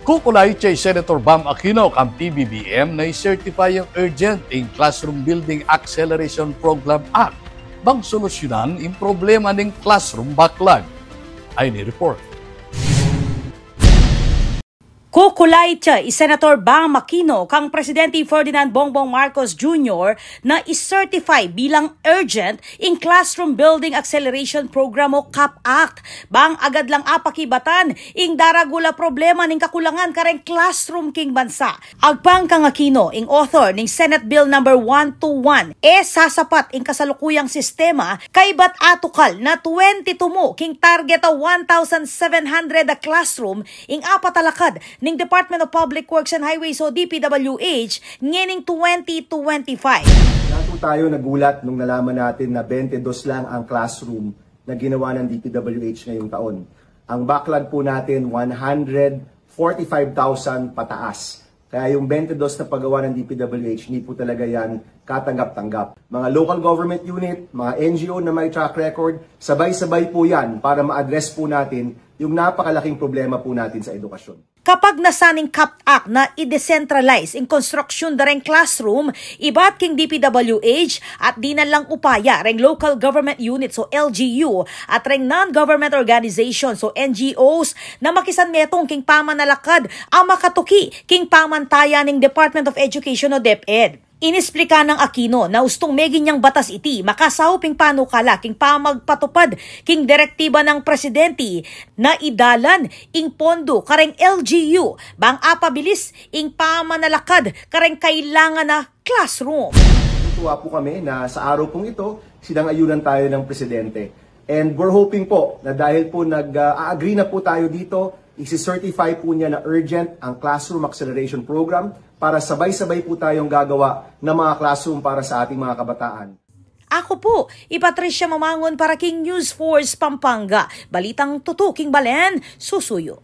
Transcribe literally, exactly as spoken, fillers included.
Kukulait ya i Senator Bam Aquino kang P B B M na i-certify ing urgent ing Classroom Building Acceleration Program Act bang solusyunan ing problema ning classroom backlog. Ay ni report. Kukulait ya i Senator Bam Aquino kang Presidente Ferdinand Bongbong Marcos Junior na i-certify bilang urgent ing Classroom Building Acceleration Program o CAP Act, bang agad lang apakibatan ing daragul a problema ning kakulangan kareng classroom king bansa. Agpang kang Aquino, ing author ning Senate Bill number one two one, e sasapat ing kasalukuyang sistema kaybat atukal na twenty-two mu king target a one thousand seven hundred a classroom ing apatalakad ning Department of Public Works and Highways o D P W H ngening twenty twenty-five. Lahat po tayo nagulat nung nalaman natin na twenty-two lang ang classroom na ginawa ng D P W H ngayong taon. Ang backlog po natin, one hundred forty-five thousand pataas. Kaya yung twenty-two na pagawa ng D P W H, hindi po talaga yan katanggap-tanggap. Mga local government unit, mga N G O na may track record, sabay-sabay po yan para ma-address po natin yung napakalaking problema po natin sa edukasyon. Kapag nasaning CAP Act na i-decentralize ing konstruksyon da reng classroom ibat king D P W H at dinan lang upaya reng local government units o L G U at reng non-government organizations o N G Os na makisanmetung king pamanalakad a makatuki king pamantayan ning Department of Education o DepEd. Inisplika nang Aquino na ustung meging yang batas iti makasaup ing panukala king pamagpatupad king direktiba nang presidente na idalan ing pondo kareng L G U bang apabilis ing pamanalakad kareng kailangan a classroom. Tuwa po kami na sa araw pong ito, sinang-ayunan tayo ng presidente. And we're hoping po na dahil po nag-agree na po tayo dito, isi-certify po niya na urgent ang Classroom Acceleration Program para sabay-sabay po tayong gagawa ng mga classroom para sa ating mga kabataan. Ako po, i Patricia Mamangon para king News Force Pampanga. Balitang tutuking balen, susuyu.